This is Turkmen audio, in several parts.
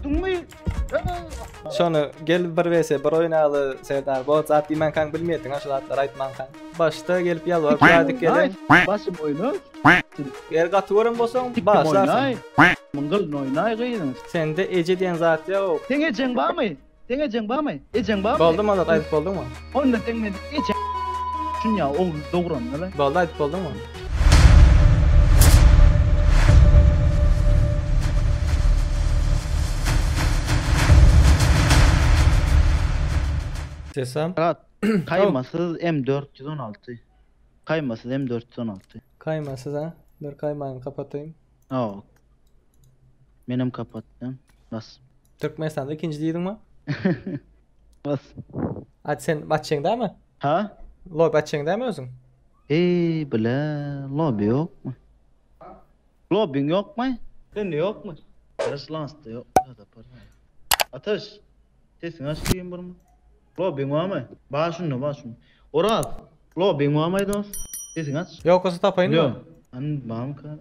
Gördüňmi? Şony gel bir vs bir oýnaly Serdar. Bot zat diýmänkäň bilmeýärdiň ha şu zatlary aýtmankaň. Başda gelip ýalbaryp gaýdyp gelen. Başym oýna. Eger gaty gören bolsaň bagyşlarsyň. Muň gylyny oýnaý gyzyň. Sende eje diýen zat ýok. Seň ejeň barmy? Seň ejeň barmy? Ejeň barmy? Boldumy Azat aýdyp bolduňmy? Onda seň men ejeň şunýa ogul doguranda. Boldy aýdyp bolduňmy? Sesam. Brat, kaýmasyz M 416. Kaýmasyz M 416. Kaýmasyz ha? Dur kaýmagyny kapataýyn. Hawa. Menem kapatdym. Bas. Türkmenistanda ikinji diýdiňmi? Bas. A sen açýaň dämi? Ha? Lobi açýaň dämi özüň? Eý, bile, lobi ýokmy? Lobiň ýokmy? Sende ýokmy? Garaş lansda ýok. Ataş, sesiňi aç diýen birmi? Lobiň barmy? Bar şunda, bar şunda. Oraz, lobiň barmy dos? Sesiňi aç. Ýok bolsa tapaýynmy? Ýok. An barmyka?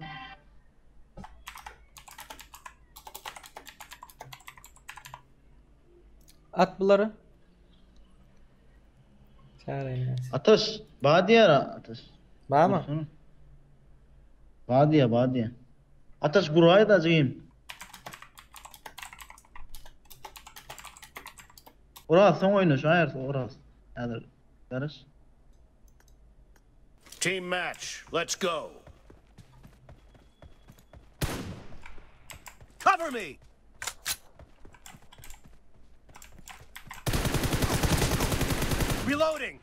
At bulary. Çağırayım. Ataş, bar diýer Ataş. Barmy? Bar diýer, bar diýer. Ataş guraý da jigim. Oraz soň oýna şu aýyr Oraz. Häzir garaş. Team match. Let's go. Cover me. Reloading.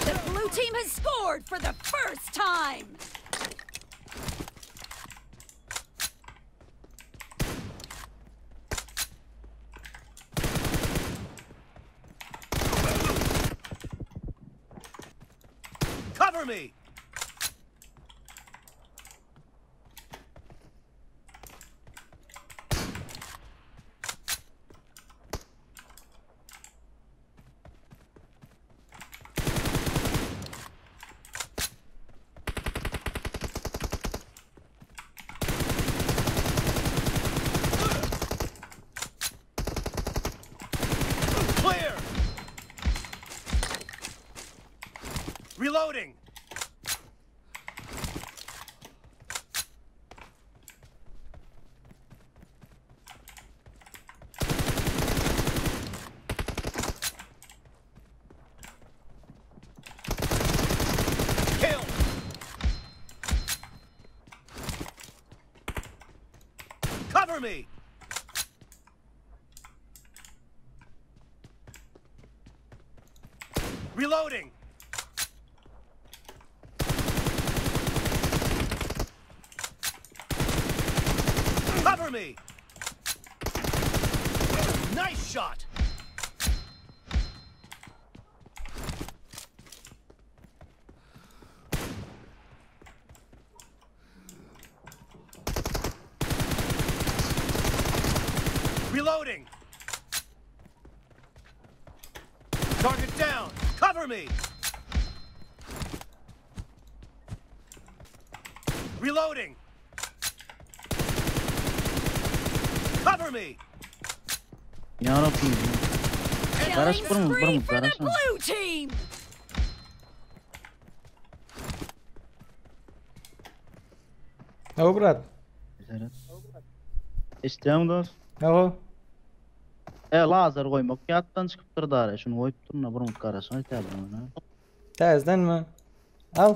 The blue team has scored for the first time. Cover me. Clear. Reloading. Kill. Cover me. Reloading. Cover me. Nice shot. Reloading. Target down. Cover me. Reloading. Cover me. Ya Rabbim. Garaş Killing burma, spree burma, for the garaş. blue team. Hawa brat. Eşitýäňmi dost? Hawa. E lazer goýmak ýatdan çykypdyr dara. Şuny goýup durna bir mut garaş aýtýar bana. Täzdenmi? Al.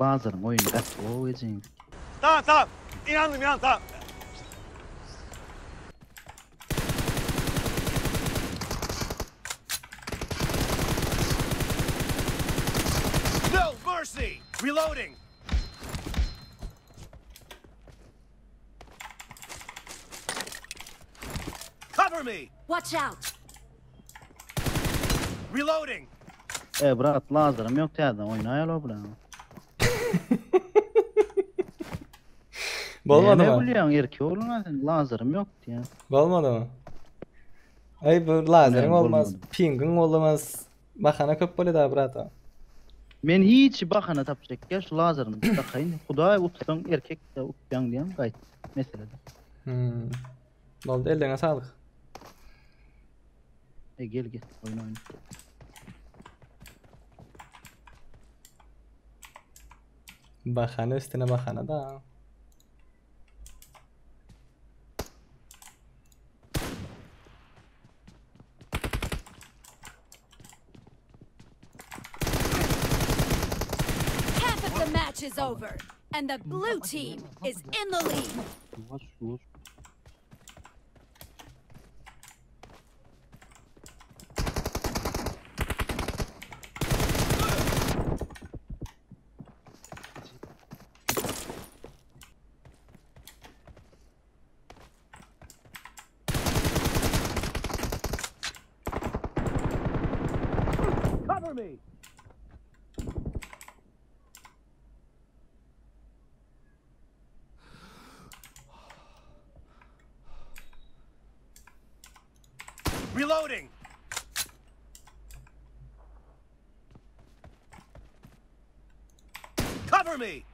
Lazeriň oýun gaty gowy ejin. Tamam tamam. İnandım inandım tamam. No mercy. Reloading. Cover me. Watch out! Reloading. E brat lazerym ýok täzeden oýnaýaly o bilen. Bolmadymy? Näme gülýäň erkek oglan sen lazerym ýok diýýän. Bolmadymy? Aý bu lazeriň Näme bolmaz, bolmady? pingiň bolmaz. Bahana köp bolýar da brata. Men hiç bahana tapjak gel şu lazerini takaýyn. Hudaý utsaň erkek de utýaň diýen gaýt meselede. Hmm. Boldy ellerine saglyk. E gel gel oýna oýna. Bahana üstüne bahana da. Half of the match is over, and the blue team is in the lead. Ýuwaş ýuwaş. Cover me. Reloading. Cover me.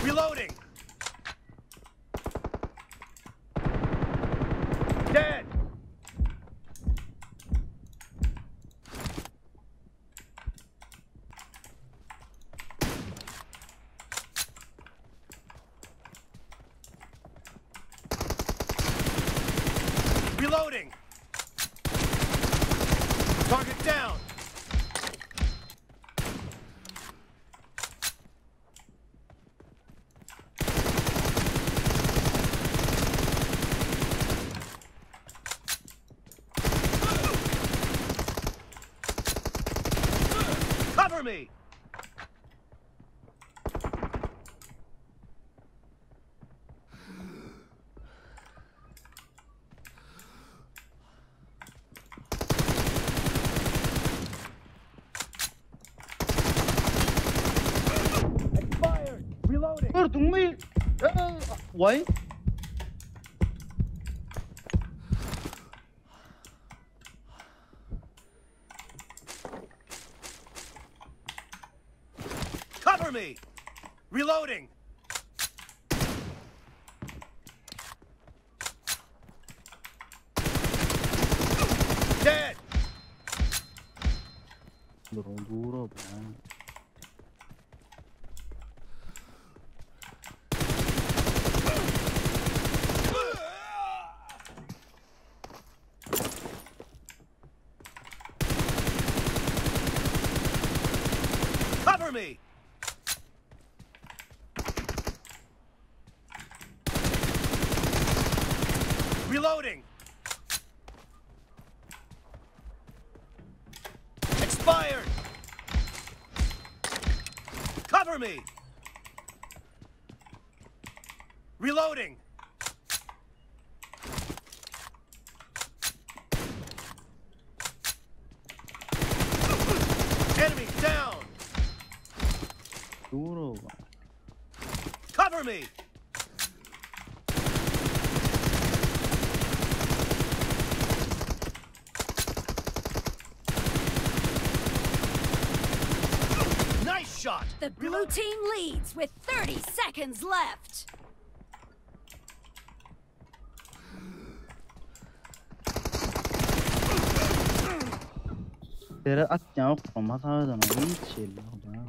Reloading. Dead. Reloading. Target down. Cover me. Expired. Reloading. Gördüňmi? Vay. Cover me. Reloading. Dead. Dur dur o be. Cover me. Reloading. Expired. Cover me. Reloading. Enemy down. Dur o be. Cover me. Nice shot. The blue team leads with 30 seconds left. Sere atýan okmaz haradan hiç şey yok da.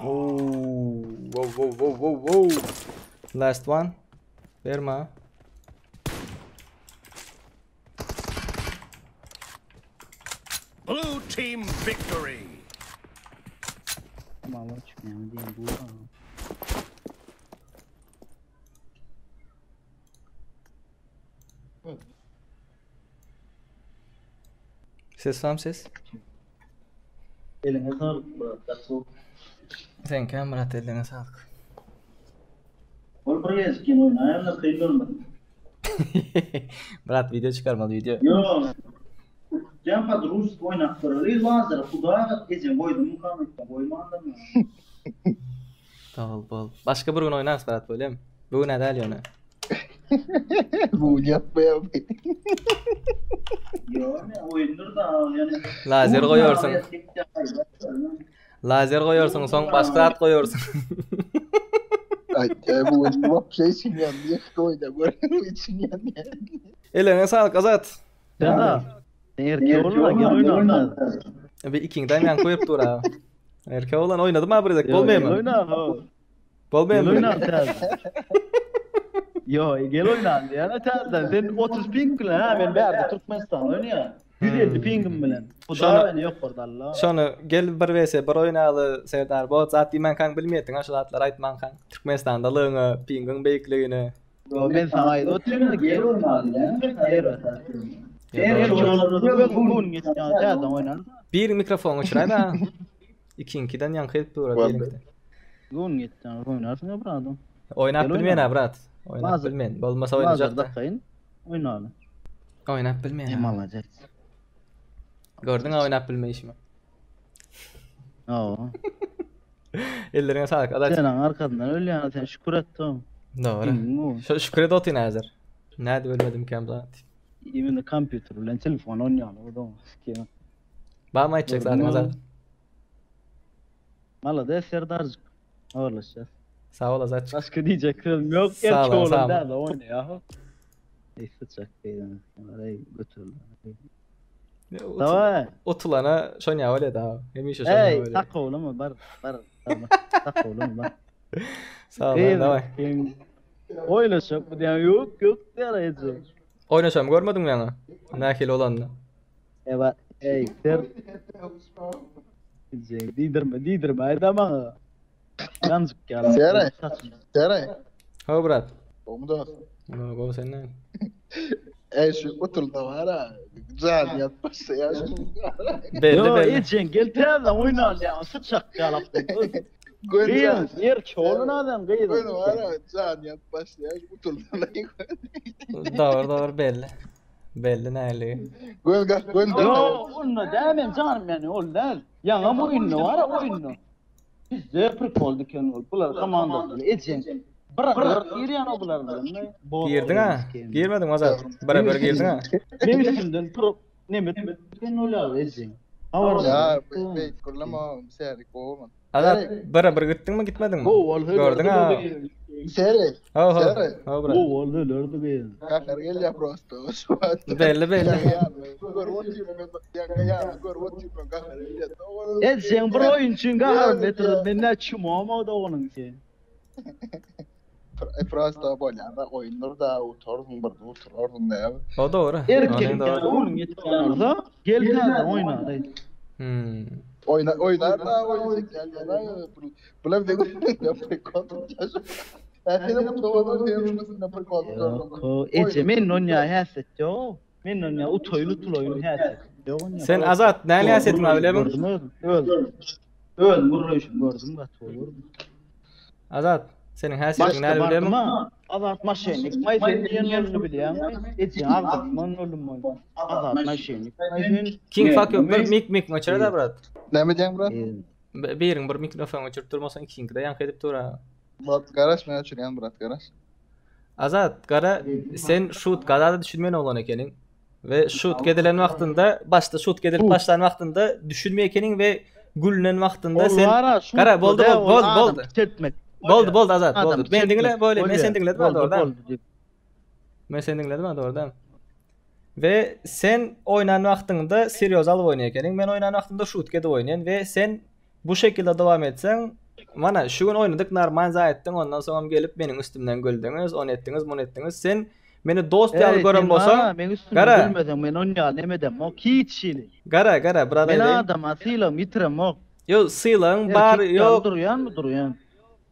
Oh, wow, wow, wow, wow, wow. Last one. Berme. team victory. Tamam çıkmıyor diyeyim bu. Ses var mı ses? Eline sağlık Murat. Nasıl? Sen kim Murat eline sağlık. Ol bir gezip yine oynayayım da kıyın olmadı. Murat video çıkarmalı video. Yo. Can Rus oynattırır. Lazır. Hudağa gece koydum mu kanıkta koymandım ya. Bol bol. Başka bir gün oynarız Murat böyle mi? Bugün edel yönü. Bu yapmaya Yo ne oyundur da yani. Lazer koyuyorsun. Lazer koyuyorsun son başka at koyuyorsun. Ay bu vapşe için yandı. Koy da gör için yandı. Eline sağlık Azat. Ya. Erkeği oğluna gel oyna. Bir ikinden yan koyup dur ha. Erke olan oynadım ha bir dakika. Bolmaya mı? Oyna ha. Bolmaya Gel mı? oyna sen. Yo gel oyna ya terden. Sen 30 ping bilen ha ben berdi Türkmenistan oynuyor. 150 pingim bilen. Bu Şunu- da beni yok orada Allah. Şonu gel bir vs bir oynalı Serdar bot zat diýmen kan bilmeýetdiň ha şu zatlar aýtman kan. Türkmenistanda lygyňy, pingiň beýikligini. Yo ben sana aýdyp otyryn gel oyna ya. Gel Yo, oyna. oynar. Bir mikrofon uçuray da. İkinkiden ýanky edip dur Vallahi. birinkiden. Gün gitdi oynarsın ya brado. Oynap Gel bilmeýän oyna. ha brat. Oynap Lazır. bilmeýän. Bolmasa oynayacak da. Dakayın. Oyna abi. Oynap bilmeýän. Hem ha. alacak. Gördün ha oynap bilmeýişimi. Oo. Ellerine sağlık. Adat. Sen arkadan öyle yani sen şükür et tamam. Doğru. Doğru. Şu şükür et otyn hazır. Näde bilmedim kem zat. Even the computer bilen telefon oynayalım o da. Sikeyim. Bana aytacak zaten Gördün mü? Azat. Mala da Serdarcık. Ağırlaşacağız. Sağ ol Azatçık. Başka diyecek kızım yok. Sağ ol, Gerçi oğlum sağ ol. der de oyna ya. Neyse çak beyden. Arayı götürdü. Tamam. Otulana şonya öyle daha. Hemişe şonya Hey öyle. tak oğlum bar bar. Tak oğlum bar. Sağ ol. Davay. Oynaşak mı diyen yok yok diye arayacak. Oynaşam görmedim mi yana? Nähili olanny. Evet. Ey ser. Didirme didirme hayda bana. Yancık gel. Sere. Sere. Ha brat. Omu da. No, go senden. Ey şu otur da var ha. Güzel yatmışsa ya. Belli Yo belli. Ecen gel terden oyna ya sıçak gel. Gön Kız yer çoğulun adam kız. Gön var ha. Can yatmışsa ya. Otur da. Doğru doğru belli. Belli nähili. Gön gön Yo onunla demem canım yani ol değil. Ya ama oyunu var oyunu. Biz de prikol diken ol. Bular komanda Ecen. Bırak bırak girýän o bular bilen. Girdin ha? Girmedin Azat. Beraber girdin ha? Ne üstünden pro ne met ben olar Ecen. Ya bey kurlama seri kovman. Azat beraber gittin mi gitmedin mi? Gördün ha? Seri. Ha ha. Seri. Ha brat. O oldu öldü be. Kahar gel ya prosto. Şu an. Belli belli. Ya gör ya ya gör kahar gel. Ecen bir oyun için gahar betir ben ne çimo ama da onun ki. Prosto bolýar oýunlar da otursun bir oturursun da. O doğru. Erkek Onun doğru. onun yetişen gel terden oyna. Hmm. Oyna oynar da oynayacak gel gel. Bular da ne prikol. Ähli bu towana diýip ne prikol. Yok Ece men onya häset yo. Men onya utoylu tuloylu häset. Sen Azat näle häsetin abi bilemin? Gördüm öldüm. Öldüm gurruşum gördüm gat olur. Azat senin häsetin näle Başta bilemin? bardım ha. Azat maşenik. May sen diyen yolunu bilýän. Ece azat man oldum man. Azat maşenik. May sen King fuck yok. Bir mik mik maçara da brat. Näme diýen brat? Birin bir mikrofon uçurup durmasan ikinki de ýanky edip dur ha. Brat garaş men açýan brat garaş. Azat gara sen şut gadada düşünmeyen olan ekenin ve şut gedilen wagtynda başda şut gedilip başlan wagtynda düşünme ekenin ve gülünen wagtynda sen Gara, boldy, boldy, boldy. Boldy boldy Azat boldy. Men diňle böyle men sen diňledim ha doğrudan. Men sen diňledim ha doğrudan. Ve sen oynan wagtynda serioz alyp oýnaýan ekenin. Men oynan wagtymda şut gedip oýnaýan ve sen bu şekilde devam etsen Mana şu gün oynadık normal zaýettin ondan soňam gelip meniň üstümden güldüňiz, on etdiňiz, mun etdiňiz. Sen Meni dost ýaly Eý, gören sen bolsaň, bara meň üstümden gara, gülmeseň men on ýaly neme edemok hiç hili. gara, gara, bir zat Men aýdaýyn. adama sylagym ýitiremok. Ýok, sylagyň bar, Erkek ýaly ýok. durýanmy durýan.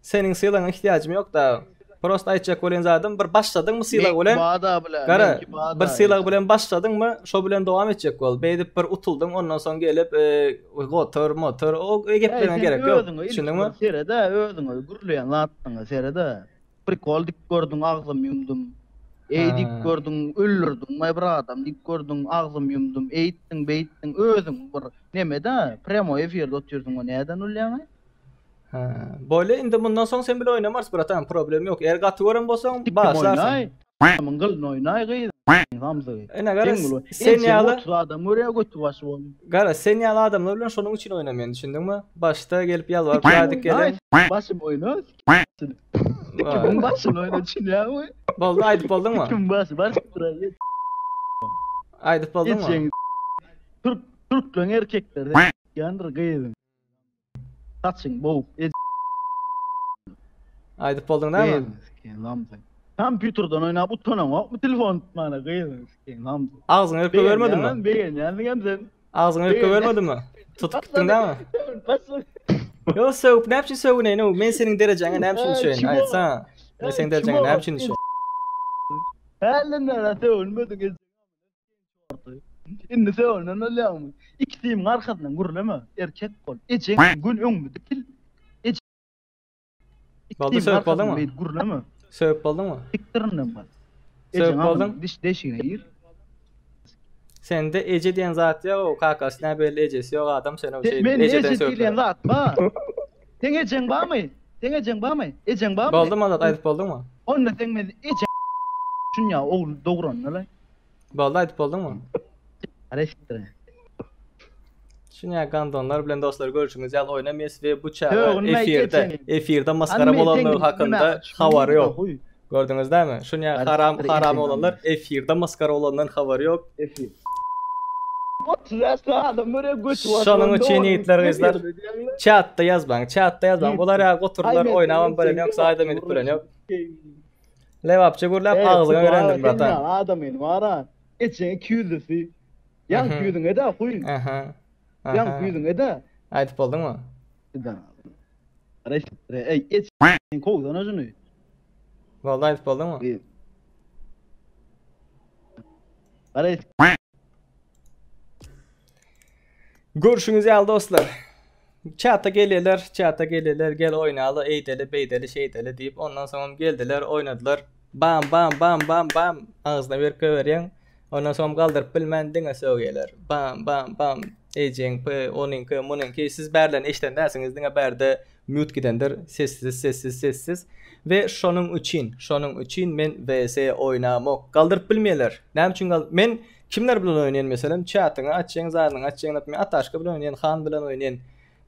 Seniň sylagyňa ihtiýajym ýok da. Prosta aýtjak bolýan zadym bir başladyňmy sylag Meňki bilen bada bile, gara meňki bada. bir sylag bilen başladyňmy şo bilen dowam etjek bol. Beýdip bir utuldyň ondan soň gelip e, gotur motor o Eý, geplerine sen gerek ýok. özüňe ilki Düşündiňmi? bir serede özüňe gürleýän zatlaryňa serede. Prikol dik gördüň agzym ýumdum. Eý dik Ha. gördüň öldürdiň maý bir adam dik gördüň agzym ýumdum. Eýtdiň beýtdiň özüň bir nemede prýamoý efirde otyrsyň o näden ulýaň? Ha. Bolýa indi mundan soň sen bile oýnamarys bratan problem ýok. Eger gaty gören bolsaň Kim bagyşlarsyň. oýnaý? Amyň gylyny oýnaý gyz. Hamzygy. Ine gara Sen bul. sen Ençeme ýaly 30 adam görýär götü başy bolup. gara sen ýaly adamlar bilen şonuň üçin oýnamaýan düşündiňmi? Başda gelip ýalbaryp Kim gaýdyp oýnaý? gelen. Başym oýna. Kimin başyny oýna düşünýäňmi? Boldy aýdyp bolduňmy? Kim başy baş duraýy. Aýdyp bolduňmy? Ejeň Türk türkleň erkekleri ýandyr gyzyň. Saçyň bowuk. Aýdyp bolduň dämi? Gyzyň sikeyim lamsy. Kompýuterden oýnap utanaňokmy telefon tutmana gyzyň sikeyim lamsy. Agzyňy öpüp görmedinmi? Begenýänsiň hem sen. Agzyňy öpüp görmedinmi? Tutup gitdiň dämi? Ýok, sögüp näme üçin sögüneýin? Men seniň derejäňe näme üçin düşeýin? Aýtsana. Men seniň derejäňe näme üçin düşeýin? Hälden bäri sögünmediň. Indi sögünden bolýarmy? Iki simiň arkasyndan gürleme. Erkek bol. Ejeň gün öňüme dikil. Eje Boldy sögüp bolduňmy? Gürleme. Sögüp bolduňmy? Dikdirinden bol. Sögüp bolduň? Diş deşigine gir. Sende eje diýen zat ýok, kakasy näbelli ejesi ýok adam sen o şey Men ejeden eje diýlen sögüp. zat bar. Seň ejeň barmy? Seň ejeň barmy? Ejeň barmy? Boldy Azat aýdyp bolduňmy? Onda seň men eje şunýa ogul dograndylar. Boldy aýdyp bolduňmy? Areştire. Şunýa gandonlar bilen dostlar görüşüňiz ýaly oýnamaýas we bu çaga Sögünme efirde ejeňi. efirde maskara Anne, bolanlygy seň hakynda nime- habary ýok. Huy. Gördüňiz dämi? Şunýa haram Areştire haram ejeňi olanlar efirde maskara bolandan habary ýok. Efir. 30 adam buraya göç var. Şonuň üçin ýigitler gyzlar Chatda ýazmaň, chatda ýazmaň. Bular ýa goturlar Ay, oýnamam men- bilen ýok, saýdam edip bilen ýok. Lebapça gürläp agzyňa öwrendim bratan. Adam benim ara. Ejeň 200-lüsi. Yan Mhm. 200-üňe de huy. Aha. Yan Aha. 200-üňe de. Aýdyp bolduňmy? Areştire. Ey eç kovdan özünü. Boldy aýdyp bolduňmy? Areş Görüşüňiz ýaly dostlar. Çata gelýärler, çata gelýärler, gel oýnaly, eýdeli, beýdeli, şeýdeli diýip, ondan soňam geldiler, oýnadylar. Bam bam bam bam bam agzyna berip goýberýäň. Ondan soňam galdyryp bilmän diňe sögýärler. Bam bam bam ejeňki, onuňky, munuňky siz bärden eşiden dälsiňiz, diňe bärde mute gidendir. Sessiz, sessiz, sessiz. We şonuň üçin, şonuň üçin men VS oýnamok. Galdyryp bilmeýärler. Näme üçin gal Men kimler bilen oýnaýan meselem, çatyňy açýaň, zadyňy açýaň, men Ataşka bilen oýnaýan, Han bilen oýnaýan.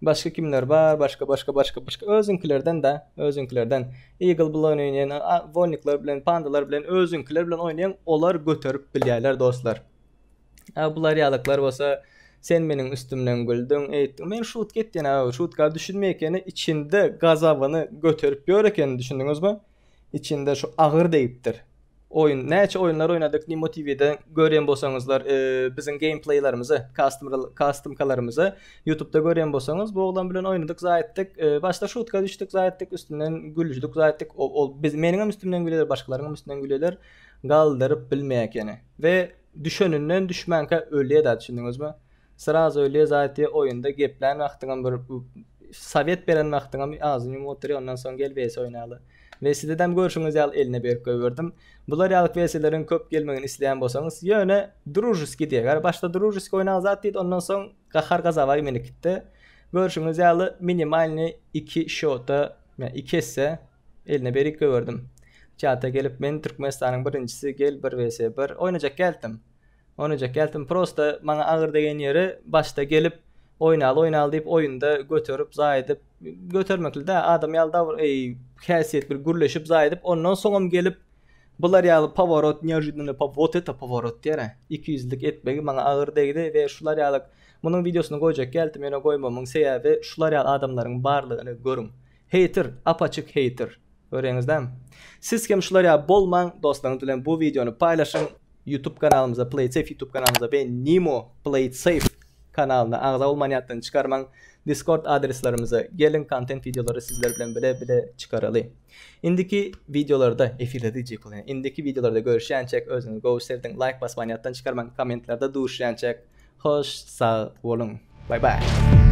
Başga kimler bar? Başga başga başga başga özüňkilerden de, özüňkilerden. Eagle bilen oýnaýan, Wolnikler bilen, Pandalar bilen, özüňkiler bilen oýnaýan, olar göterip bilýärler dostlar. A bular ýalyklar bolsa sen meniň üstümden güldüň, eýtdiň. Men şut getdin ha, şutka düşünmeýekeni içinde gazabyny göterip ýör ekeni düşündiňizmi? İçinde şu agyr degipdir. Oýun, näçe oýunlar oýnadyk Nimo TV'de görýän bolsaňyzlar, e, biziň gameplaylarymyzy, custom customkalarymyzy YouTube'da görýän bolsaňyz, bu oglan bilen oýnadyk, zaýetdik. E, başda şutka düşdük, zaýetdik, üstünden gülüşdik, zaýetdik. O, ol biz meniň hem üstümden gülýärler, başgalaryň hem üstünden gülýärler. Galdyryp bilmeýekeni. We düşeninden düşmänkä ölýär da düşündiňizmi? Srazu ölýär zaýetdi oýunda geplän wagtyňam bir sovet beren wagtyňam agzyny ýumup oturýar, ondan soň gel VS oýnaly. We sizedem görüşüňiz ýaly eline berip goýberdim. Bular ýaly VS-leriň köp gelmegini isleýän bolsaňyz, ýöne družeski diýär. Başda družeski oýnaly zat diýdi, ondan soň gahar gazaba meni gitdi. Görüşüňiz ýaly minimalny 2 şota, ýa 2 esse eline berip goýberdim. Çata gelip men Türkmenistanyň birinjisi gel 1 vs 1 oýnajak geldim. Oýnajak geldim. Prosta maňa agyr degen ýeri başda gelip oýnaly oýnaly diýip oýunda göterip zaýedip götermekli de adam ýaly da ey häsiýet bir gürleşip zaýedip ondan soňam gelip bular ýaly поворот неожиданный вот это поворот diýär. 200-lik etmegi maňa agyr degdi we şular ýaly munuň videosyny goýjak geldim ýöne goýmamyň sebäbi şular ýaly adamlaryň barlygyny görüň. Hater, apaçyk hater. Görýäňizdämi? Siz hem şular ýaly bolmaň, dostlaryňyz bilen bu wideony paýlaşyň. YouTube kanalymyza, Play It Safe YouTube kanalymyza we Nimo Play It Safe kanalyna agza bolmany ýatdan çykarmaň. Discord adreslerimize geliň, kontent wideolary sizler bilen bile bile çykaraly. Indiki wideolarda, efirde diýjek bolýan. Indiki wideolarda görüşýänçäk özüňizi gowy serediň, laýk basmany ýatdan çykarmaň, kommentlerde duşýançäk hoş sag boluň. Bye bye.